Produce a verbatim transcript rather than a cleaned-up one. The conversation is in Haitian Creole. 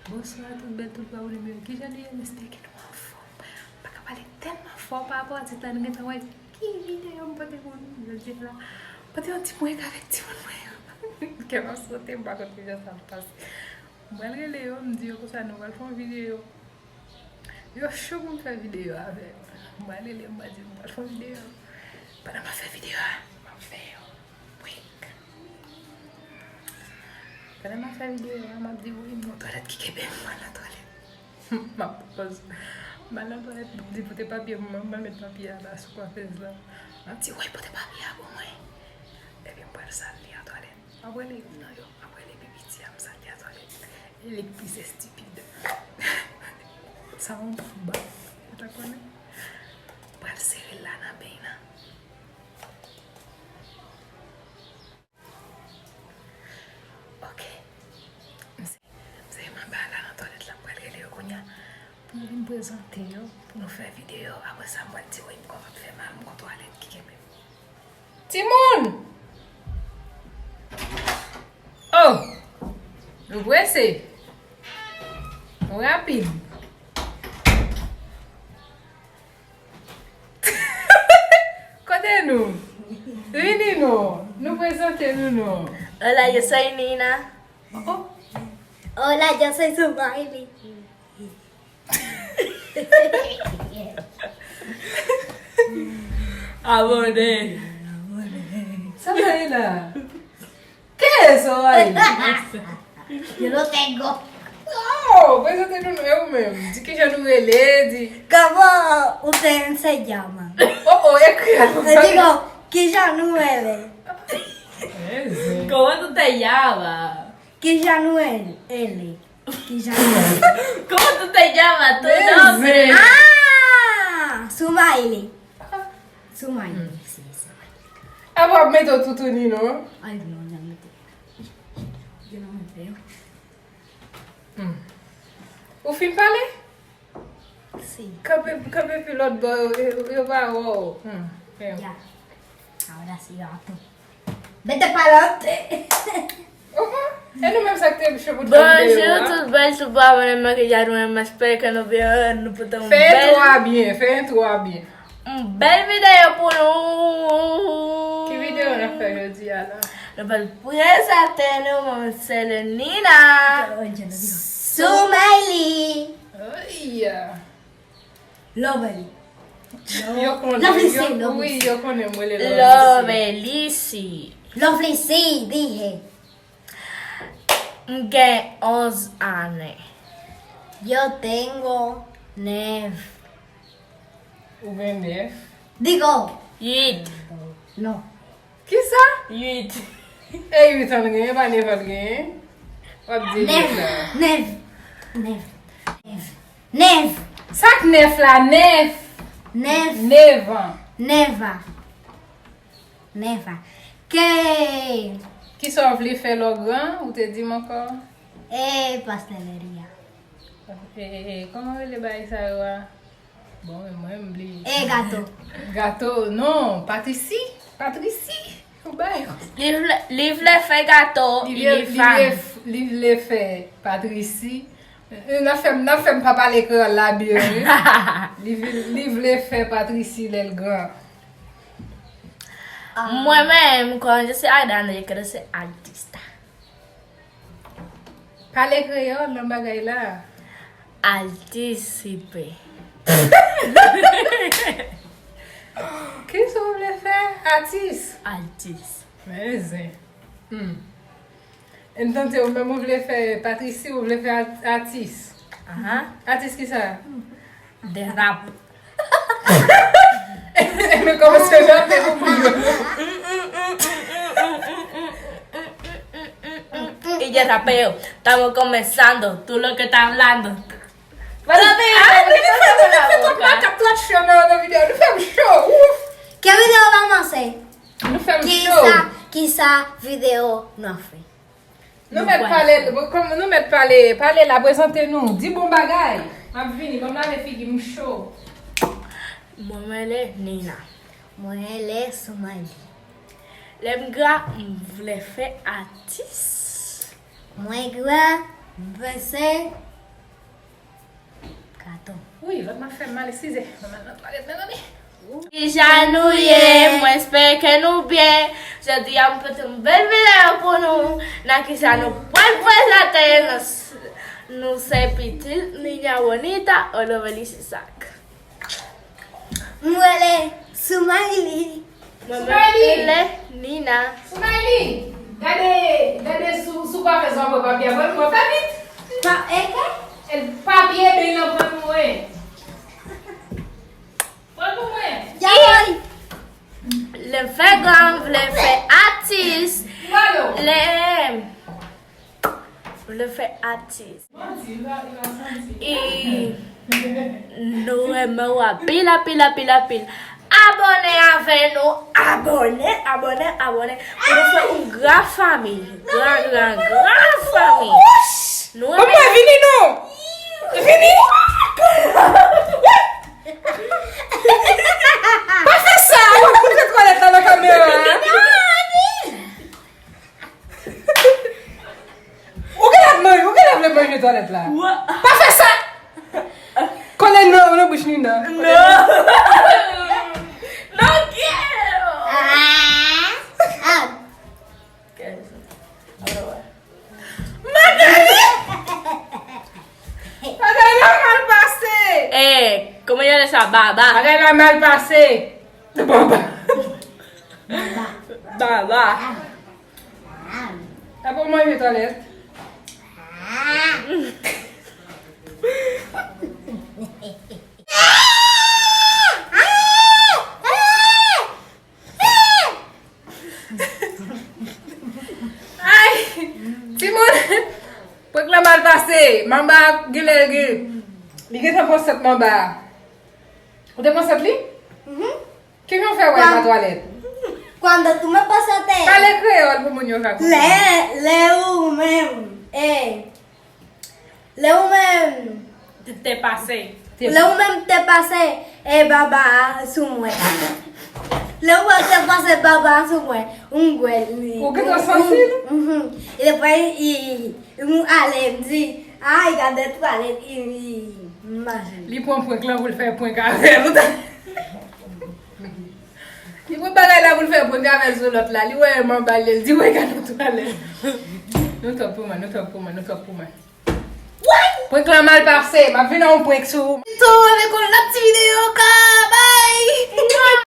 Bonswa tout bèl, tout bra, ou menm yo. Kijan nou ye? M espere ke nou anfòm. M pa ka pale tèlman fò pa rapò a tit la, nou gentan wè ki videyo m pote pou nou jodi a la. M pote yon ti prank avèk timoun mwen yo. Kè m ap sote, m pa konn kijan sa ap pase. M pral rele yo, m di yo konsa nou pral fè yon videyo. Yo cho pou m fè videyo avè m. M pral rele yo, m pral di yo m pral fè yon videyo. Pandan m ap fè videyo a, m ap fè yon prank. Pandan m ap fè videyo a, m ap di, wi, m nan twalèt ki kenbe m, m al nan twalèt. M ap pran pòz. M al nan twalèt, m di pote papye pou mwen, m al met papye a la sou kwafèz la. M ap di, wi, pote papye a pou mwen. Epi m pral sal li an twalèt. M ap rele youn nan yo, m ap rele pi piti a, m sal li an twalèt. E li k plis estipid. Sa yon ba, ou ta konnen? M pral sere l la nan beny nan. Ok. M se, m se manba la nan twalèt la, m pral rele yo kounye a pou yo vin prezante yo, pou nou fè videyo. Apre sa, m pral di, wi, m konn ap fè mal, m gon twalèt ki kenbe m. Timoun! Oh! Nou prese. Nou rapid. Kote nou? Vini non. Nou prezante nou non. Hola, yo soy Nina. Oh, oh. Hola, yo soy Sumayli. Abòne. Sa bay la? Kiyès ou ay? Yo no tengo. Oh, prezante nou, e ou menm? Di kijan nou rele, di. Kòman ou te se llama? Oh, oh, ekri a. E di kon, kijan nou rele? Eze. Kòman ou te llama? Kijan nou rele? Kijan nou rele? Kòman ou te llama? Tu nombre. Ah! Sumayli. Sumayli. Hmm. Si, Sumayli. Apa w ap mete w toutouni non? Ay, non, jan mete. Gen nan mwen pè. Hmm. Ou fin pale? Si. Kanpe, kanpe pi lòt bò, yo, yo, yo pa wè w. Hmm. Fè. Ya. Ahora sí, gato. Vete pa'lante. Oho. E nou menm sa k te cho pou t fè videyo a? Bonjou tout bèl, tout bò, mwen menm ki ja nou menm, m espere ke nou byen, nou pote yon bèl. Fè entwo a byen, fè entwo a byen. Yon bèl videyo pou nou. Ki videyo n ap fè jodi a la? Nou pral prezante nou, mwen se Lenina. Sumayli. Oy. Lovely. Yo konnen, Lovely yo, C, Lovely wi, C. Yo konnen mwen le Lovely C. Lovely C. Lovely C, dije. M gen onz ane. Yo tengo nèf. Ou gen nèf? Digo. Uit. No. Kisa? Uit. E uit an l genyen, pa nèf an l genyen? W ap di nèf la. Nèf. Nèf. Nèf. Nèf. Sa k nèf la? Nèf. Nèf. Nèf an. Nèf an. Nèf an. Ke. Kisa w vle fè lè w gran? Ou te di m ankò. E pastè Leria. E, e, e, kòman rele bagay sa yo a? Bon, men mwen, m bliye. E gato. Gato, non, Patrisi. Patrisi. Ou bay. Li vle, li vle fè gato, li, li vle, li vle fè Patrisi. N ap fè m, n ap fè m pa pale kreyòl la byen, wi. Li vle, li vle fè Patrisi lè l gran. Mwen menm, cuando yo soy grande, yo quiero ser artista. Pale kreyòl nan bagay la. Artiste. Kisa w vle fè? Atis? Artiste. Men zen. Hmm. M tande ou menm ou vle fè Patrisi, ou vle fè at-, atis. Ahan. Atis kisa? De rap. E nou kòmanse rape pou moun yo. Y de rapeo, estamos comenzando, tú lo que estás hablando. Papi, ah, nou fè, nou fè tout makak, tout cho nan, nan videyo. Nou fè m cho, ouf. Ke videyo kòmanse? Nou fè m cho. Kisa, kisa videyo nou ap fè? Nou mèt pale, kòm nou mèt pale, pale la, prezante nou, di bon bagay. M ap vini, ban m lave figi m, m cho. Mwen, mwen rele Nina. Mwen rele Soumayli. Lè m gran, m vle fè atis. Mwen gran, m panse Atann. Wi, lòt m ap fè m mal, eskize. Mwen mal nan twalèt, mezanmi. Kija nou ye? Mwen espere ke nou byen. Jodi a, m pote yon bèl videyo pou nou. Nan kisa nou pral prezante, nou, nou se pitit Niña Bonita, Olovelis Isaac. Mwen rele Soumayli. Mwen menm Soumayli. Rele Nina. Soumayli, gade, gade sou, sou kwafe sa w pran papye a, ban mwen fè vit. Pa, e ke? El papye, ben nan pran pou mwen. Pran pou mwen. Jaway. Lè m fè gran, m vle fè atis. Lè m vle fè atis. E nou renmen w anpil, anpil, anpil, anpil. Abòne avè nou. Abòne, abòne, abòne. Pou nou fè yon gran fanmi. Gran, gran, gran fanmi. Nou renmen. Mwen vini non. Vini. Pa fè sa. Ou ap montre twalèt la nan kamera. Ou genlè ap manje, ou genlè ap vle manje twalèt la. Pa fè sa. Kole nan, nan bouch Nina. Non. Non, quiero. Magali! Bagay la mal pase. Eh, kòman yo rele sa? Baba. Bagay la mal pase. Baba. Baba. Sa pou manje twalèt. Ay! Timoun! Prank lan mal pase. Manba genlè gen. Li gentan pran sant manba. Ou te pran sant li? Mhm. Kijan w fè wè l pa twalèt? Cuando tú me pasaste. Pale kreyòl pou moun yo ka konprann. Lè, lè ou menm, eh, lè ou menm te pase. Lè ou menm te pase, eh, baba a sou mwen. Lè ou menm te pase baba a sou mwen, m gwèl li. Ou gentan santi l? Mhm. E depi, i, i, m ale, m di, ay, gade twalèt, i, i, m mache. Li pran prank lan pou l fè prank avè l. Li pran bagay la pou l fè prank avè l sou lòt la. Li wè manba l, li di, "Wè, gade twalèt." Nou twòp pou mwen, nou twòp pou mwen, nou twòp pou mwen. Prank lan mal pase, m ap vin ak yon prank sou ou. Tou avèk yon lòt ti videyo ankò. Bye!